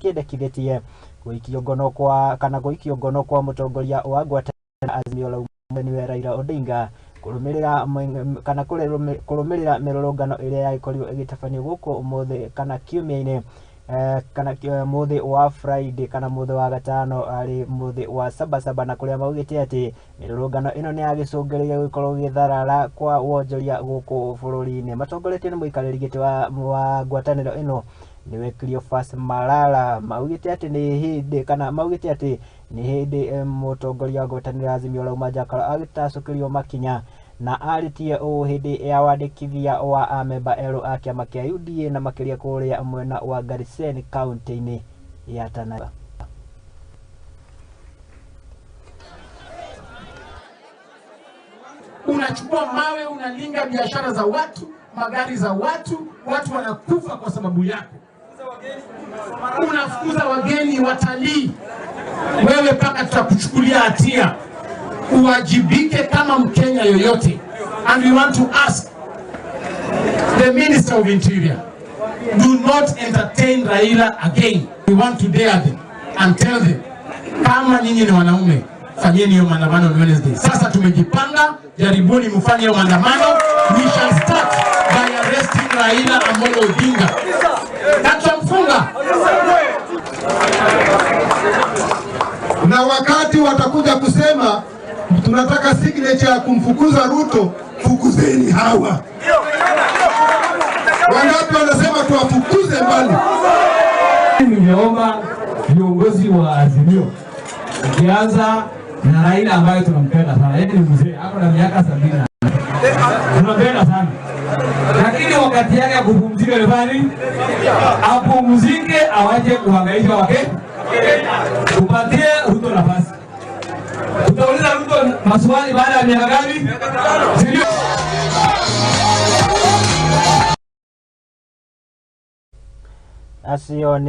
Kĩendekithĩtie gũikio ngono kwa kana gũikio ngono kwa mũtongoria wa ngwatanĩro Azimio la Umoja nĩwe Raila Odinga kũrũmĩrĩra kana kũrũmĩrĩra mĩrũrũngano ĩrĩa yagĩkorirwo ĩgĩtabanio gũkũ ũmũthĩ kana kiumia-inĩ kana mũthĩ wa Friday kana mũthĩ wa gatano arĩ mũthĩ wa Sabasaba, na kũrĩa maugĩte atĩ mĩrũrũngano ĩno nĩ yagĩcũngĩrĩirie gũkorwo gĩtharara kwa wonjoria gũkũ bũrũri-inĩ. Matongoretio nĩ mũikarĩri gĩtĩ wa ngwatanĩro ĩno nĩwe Cleophas Malala, maugĩte atĩ nĩ hĩndĩ kana maugĩte atĩ nĩ hĩndĩ mũtongoria wa ngwatanĩro ya Azimio la Umoja agĩtacũkĩrio makinya na arĩtie ũũ hĩndĩ ya wandĩkithia wa amemba erũ a kĩama kĩa UDA na makĩria kũrĩa mwena wa Garsen kaunti-inĩ ya Tana River. Unachukua mawe unalinga biashara za watu, magari za watu, watu wanakufa kwa sababu yako. Unafukuza wageni watalii, wewe mpaka tutakuchukulia hatia. Uwajibike kama Mkenya yoyote. And we want to ask the Minister of Interior, do not entertain Raila again. We want to dare them and tell them, kama nyinyi ni wanaume, fanyeni hiyo maandamano on Wednesday. Sasa tumejipanga, jaribuni mfanye hiyo maandamano. We shall start by arresting Raila Amolo Odinga. Na tutamfunga. Na wakati watakuja kusema tunataka signature ya kumfukuza Ruto, fukuzeni hawa. Wangapi wanasema tuwafukuze mbali? Ningeomba viongozi wa Azimio, ukianza na Raila ambaye tunampenda sana, yeye ni mzee, ako na miaka 70, tunampenda sana, lakini wakati yake ya kupumzika ni apumzike, awache kuhangaisha wake, tupatie Ruto nafasi. Tutauliza Ruto maswali baada ya miaka gani? Si ndio? Acio nĩ